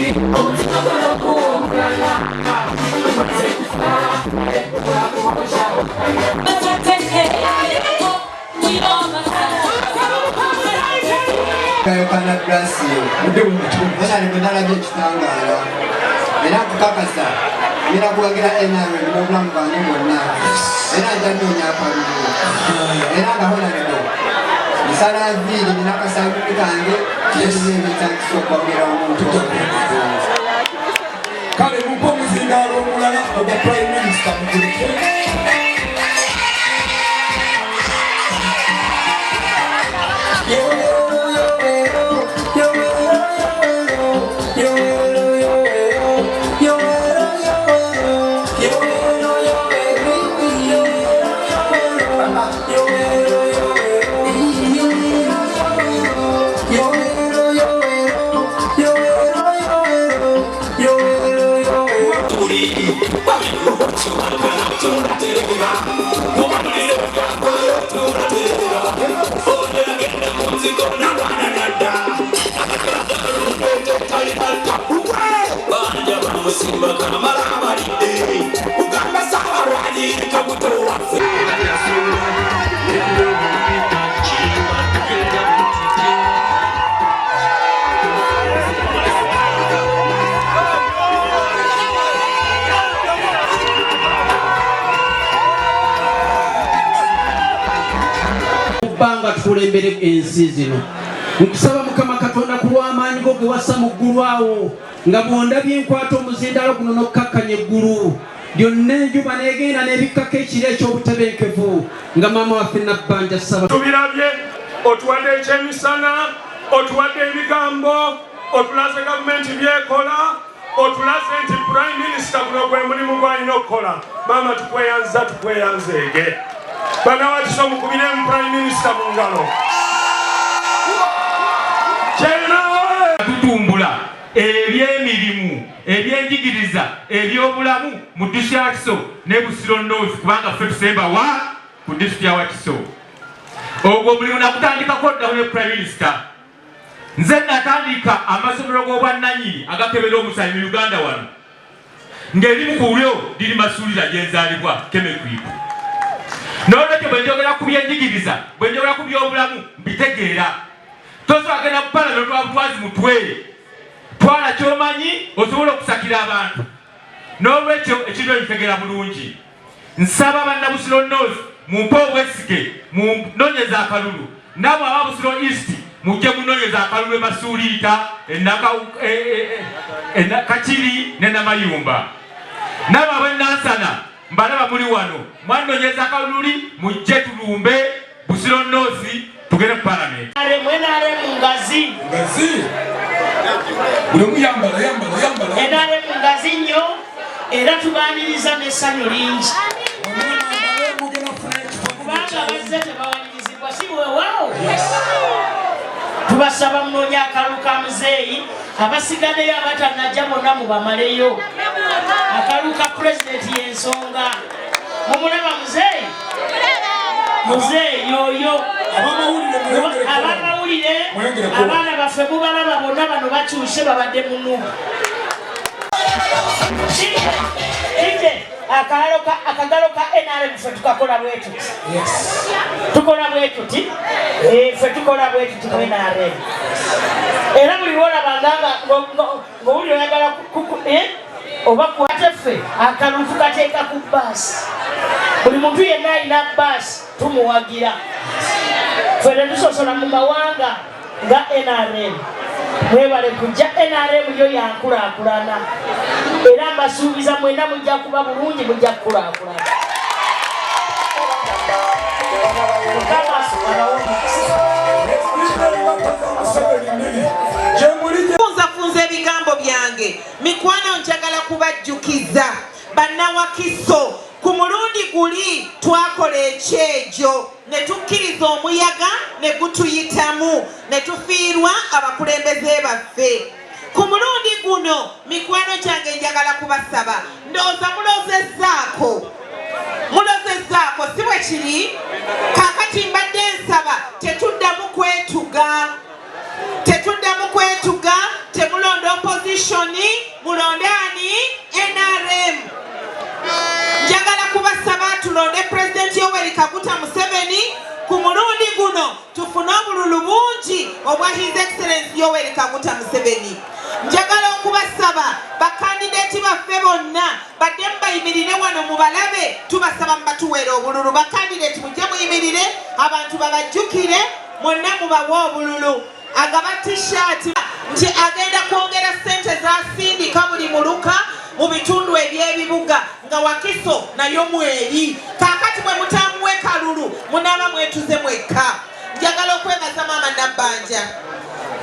Yokana Gracio Honorable nalabye ekitangaala era nkukakasa ngenda kuwagira NRM n'obulamu bwange bwonna era nja nnoonya akalulu era nga Honorable nsala nviiri nina akasanduuku kange nebiba ebyetagisa okuwagira omuntu. Kale mumpe omuzindaalo omulala ogwa Prime Minister muguleke. Bbanga tukulembere ensi zino. Nkusaba Mukama Katonda ku lw'amaanyi go ge wassa mu ggulu awo nga bw'ondabye nkwata omuzindaalo guno n'okukkakkanya eggulu lyonna enjuba n'egenda n'ebikkako ekiro eky'obutebenkevu nga maama waffe Nabbanja ssaba. Tubirabye, otuwadde ekyemisana, otuwadde ebigambo, otulaze gavumenti byekola, otulaze nti Prime Minister guno gwe mulimu gw'alina okukola. Maama tukweyanza, tukweyanzeege. Bannawakiso mukubiremu Prime Minister mu ngalo. Tutumbula ebyemirimu, ebyenjigiriza, ebyobulamu mu disitulikiti ya Wakiso ne Busiro North kubanga ffe tusemba wa ku disitulikiti ya Wakiso. Ogwo omulimu nagutandikako dda ne Prime Minister. Nze natandika amasomero g'obwannannyini agakebera omusaayi mu Uganda wano ng'erimu ku lyo liri Masuulira gye nzaalibwa Kemekwiko. N'olwekyo bwe njogera ku byenjigiriza, bwe njogera ku byobulamu mbitegeera. Tosobola genda mu palamenti otwala butwazi mutwe, twala ky'omanyi osobole okusakira abantu. N'olwekyo ekintu ekyo nkitegeera bulungi. Nsaba Bannabusiro North mumpe obwesige munonyeze akalulu, namwe aba Busiro East mujje munonyeze akalulu e Masuuliita, e Kakiri ne Namayumba. Namwe ab'e Nansana mbalaba muli wano, mwanonyeza akalulu mujje tulumbe Busiro North tugende mu palamenti. NRM ngazi. Ngazi. Buli omu yambala, yambala, yambala. NRM ngazi nnyo era tubaaniriza n'essanyu lingi. Kubanga bazze tebawalirizibwa, si weewaawo. Tubasaba munoonye akalulu ka muzeeyi, abasigaddeyo abatannajja bonna mubamaleyo. Akalulu ka pulezidenti y'ensonga. Mumulaba muzeeyi? Muzeeyi yoyo. Abamawulire abaana baffe mubalaba bonna bano bakyuse babadde munu. Akagalo ka NRM ffe tukakola bwe tuti. Tukola bwe tuti. Ffe tukola bwe tuti mu NRM. Era buli lwolaba ng'owulira oyagala oba kwate ffe akalulu tukateeka ku bbaasi. Buli muntu yenna alina bbaasi tumuwagira. Ffe tetusosola mu mawanga nga NRM. Mwebale kujja, NRM yo yankulaakulana era mbasuubiza mwenna mujja kuba bulungi, mujja kukulaakulana. Mukama abawe omukisa. Funzafunza ebigambo byange mikwano, njagala kubajjukiza Bannawakiso, ku mulundi guli twakola ekyejo ne tukkiriza omuyaga ne gutuyitamu ne tufiirwa abakulembeze baffe. Ku mulundi guno mikwano gyange njagala kubasaba, ndowooza mulozezzaako, mulozezzaako, si bwe kiri? Kaakati mbadde nsaba tetuddamu kwetuga, tetuddamu kwetuga, temulonda opposition. Opposition, mulonde ani? NRM. Njagala kubasaba tulonde President Yoweri Kaguta Museveni ku mulundi guno, tufune obululu bungi obwa His Excellency Yoweri Kaguta Museveni. Njagala okubasaba bakandideti baffe bonna baddemu bayimirire wano mubalabe, tubasaba mubatuweera obululu. Bakandideti mujje muyimirire, abantu babajjukire, mwonna mubawe obululu. Agaba T-shirt nti agenda kwongera ssente zasindika buli muluka mu bitundu eby'ebibuga, nga Wakiso nayo mweri. Kaakati bwe mutamuwe kalulu, munaaba mwetuze mwekka. Njagala okwebaza Maama Nabbanja,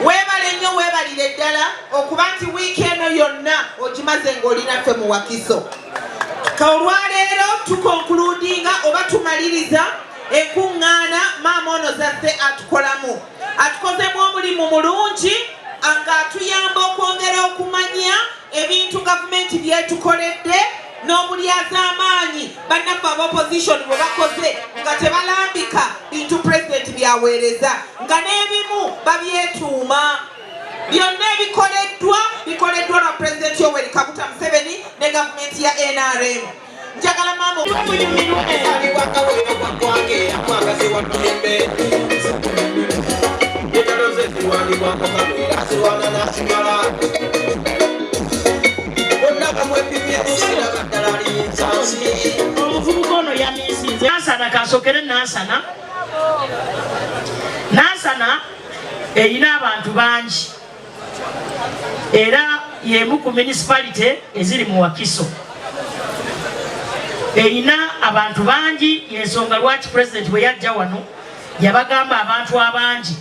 weebale nnyo, weebalire ddala okuba nti wiiki eno yonna ogimaze ng'olinaffe mu Wakiso. Ka olwaleero tukonkuludinga oba tumaliriza enkuŋŋaana maama ono zazze atukolamu, atukozemu omulimu mulungi ng'atuyamba okwongera okumanya ebintu gavumenti byetukoledde n'obulyazaamaanyi bannaffe aba opposition bwe bakoze nga tebalambika bintu pulezidenti byaweereza, nga n'ebimu babyetuuma. Byonna ebikoleddwa bikoleddwa lwa Pulezidenti Yoweri Kaguta Museveni ne gavumenti ya NRM. Njagala maama Omuvubuka ono yamisinze Nansana. Kansokere Nansana. Nansana erina abantu bangi era yemu ku municipality eziri mu Wakiso erina abantu bangi. Yensonga lwaki President bwe yajja wano yabagamba abantu abangi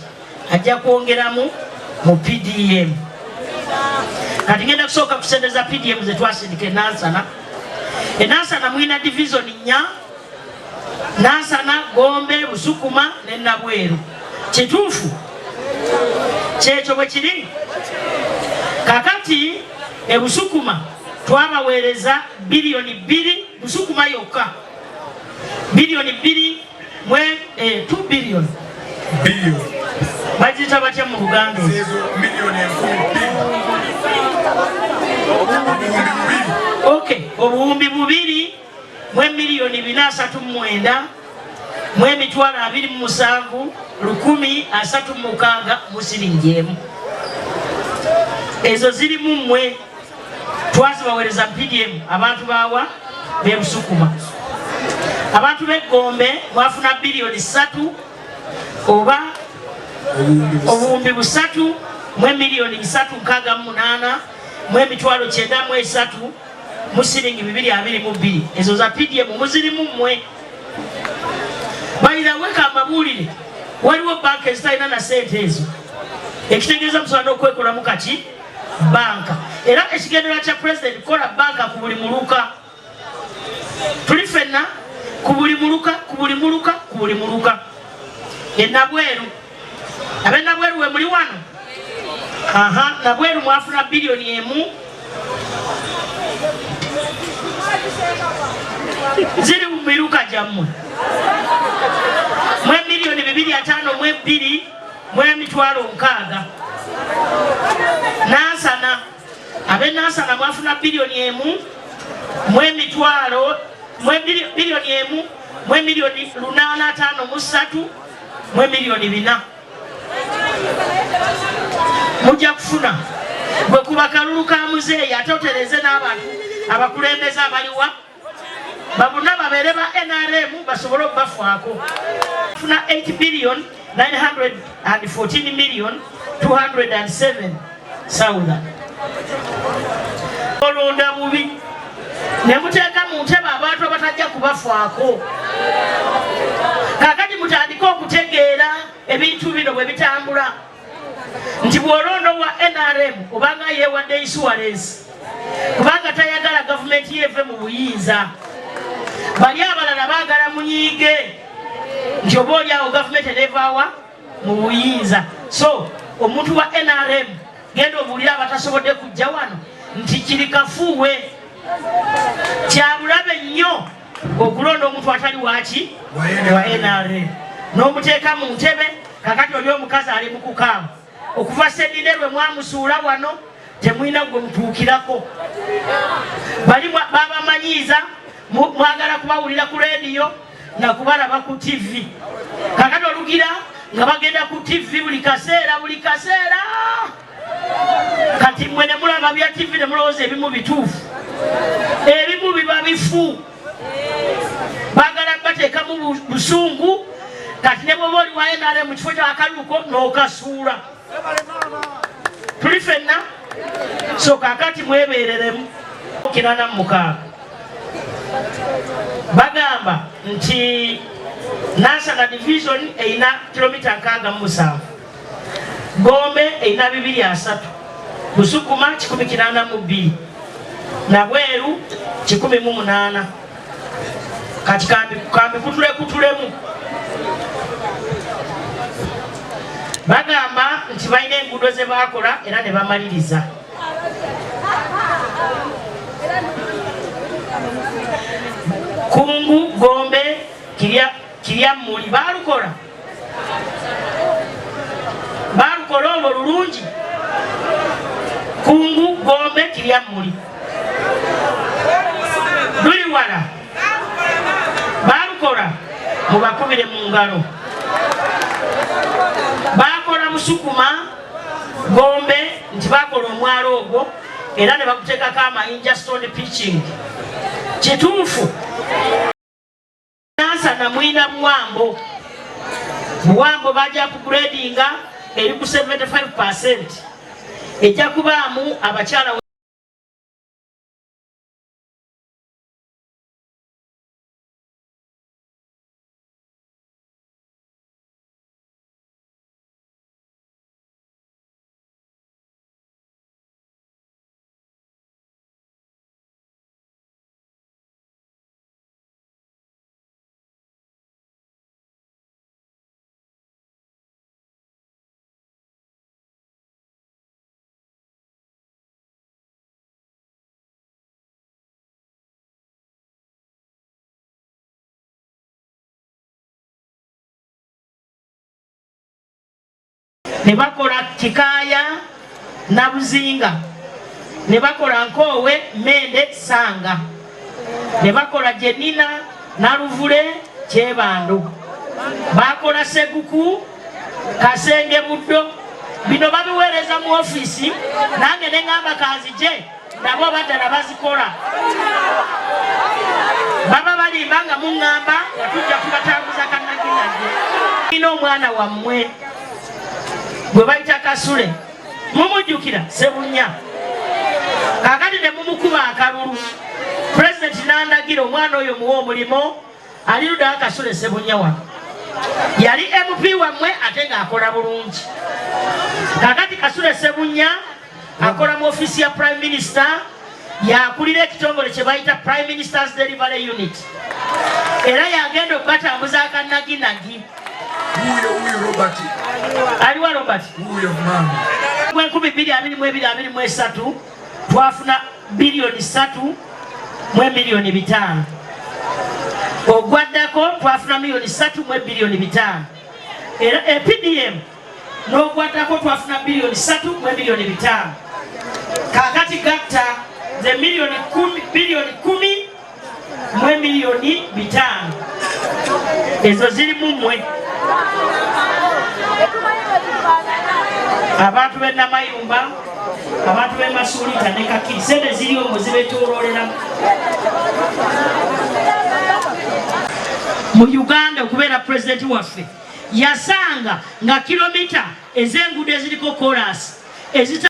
ajja kwongeramu mu PDM. Kati ngenda kusooka kusendeza PDM zetwasindika enansana. Enansana mwina division nnya: Nansana, Gombe, Busukuma ne Nabweru. Kituufu kyekyo bwe kiri. Kakati ebusukuma twabaweereza biliyoni 2, Busukuma yokka biliyoni 2 mwe 2 biliyoni. Bagiyita batya mu Luganda? Zezo miliyoni 2000, 2000. Ok, 2000 mu miliyoni 439 mu 27 136 mu siringi emu. Ezo zirimu mmwe, twazibaweereza PDM. Abantu bawa bebusukuma, abantu b'eggombe mwafuna biliyoni 3 oba 3000 mu miliyoni 368 mu 903 mu siringi 222. Ezo za PDM muzirimu mmwe. Bayirawe kambabuulire, waliwo banka ezitalina na sente ezo, ekitegeeza musobola n'okwekolamu kaki banka. Era ekigendererwa kya President kukola banka ku buli muluka. Tuli ffenna ku buli muluka, ku buli muluka, ku buli muluka. Enabweru, abenabweru we muli wano? Aha, Nabweru mwafuna biliyoni 1, ziri mu miruka gyammwe, mwe miliyoni 252 mu 60,000. Nansana, abenansana mwafuna biliyoni 1 mu emitwalo mu biliyoni 1 mu miliyoni 853 mu miliyoni 400. Mujja kufuna bwe kuba kalulu ka muzeeyi, ate otereze n'abantu abakulembeze abaliwa babuna babeere ba NRM basobole okubafaako. Funa 8 billion 914 million 207 thousand. Olonda bubi ne muteeka mu ntebe abantu abatajja kubafaako. Kaakati mutandike okutegeera ebintu bino bwe bitambula, nti bw'olonda owa NRM obanga yeewadde insurance, kubanga tayagala gavumenti yeve mu buyinza. Bali abalala baagala munyiige nti oba oli awo gavumenti eneevaawa mu buyinza. So omuntu wa NRM, genda obuulire abatasobodde kujja wano nti kiri kafuuwe, kyabulabe nnyo okulonda omuntu atali waki wa NRM n'omuteeka mu ntebe. Kakati oli omukazi ali mu kukaaba okuva Senine lwe mwamusuula wano. Temulina gwe mutuukirako, bali babamanyiiza, mwagala kubawulira ku rediyo nakubalaba ku TV. Kakati olugira nga bagenda ku TV buli kaseera buli kaseera. Kati mwe ne mulaba bya TV ne mulowooza ebimu bituufu, ebimu biba bifu. Bagala bateekamu busungu. Kati ne bwoba oli wa NRM mu kifo ky'akaluluko n'okasuula. Tuli fenna, so kakati mwebereremu. 86 bagamba nti Nansana division erina kilomita 67, Gombe erina 230, Busukuma 182, Nabweru 108. Kati kambi kutulekutulemu. Bagamba nti balina enguudo ze baakola era ne bamaliriza. Kungu, Gombe, Kiryammuli baalukola, baalukola olwo lulungi. Kungu, Gombe, Kiryammuli luli wala, baalukola, mubakubire mu ngalo. Baakola Busukuma, Gombe, nti bakola omwalo ogwo era ne baguteekako amayinja, stone pitching. Kituufu. Nansana mwina Buwambo, Buwambo bajja kugradinga, eri ku 75%, ejja kubaamu abakyala. Ne bakola Kikaaya Nabuzinga, ne bakola Nkoowe Mende Sanga, ne bakola Jenina Naluvule Kyebando, bakola Seguku Kasenge Buddo. Bino babiweereza mu ofiisi, nange ne ŋŋamba kanzije nabo baddala bazikola. Baba balimba nga muŋŋamba nga tujja kubatambuza kanaginagi. Ina omwana wammwe gwe bayita Kasule, mumujjukira, Sebunya. Kakati ne mumukuba akalulu, pulezidenti n'andagira omwana oyo muwe omulimu. Ali ludda Kasule Sebunya wano yali MP wammwe ate ng'akola bulungi. Kakati Kasule Sebunya akola mu ofiisi ya Prime Minister, yakulira ekitongole kye bayita Prime Minister's Delivery Unit, era yagenda okubatambuza akanaginagi. Aliwa Robert? 2022 23 twafuna biliyoni 3 mu miliyoni 500. Ogwaddako twafuna miliyoni 3 mu biliyoni 500, era EPDM n'ogwaddako twafuna biliyoni 3 mu miliyoni 500. Kakati gatta ze miliyoni 10, biliyoni 10 mu miliyoni 500, ezo zirimu mmwe abantu b'e Namayumba, abantu b'e Masuulita ne Kakiri. Sente ziri omwo zibetoolooleramu mu Uganda. Okubeera pulezidenti waffe, yasanga nga kilomita ez'enguudo eziriko koolaasi ezita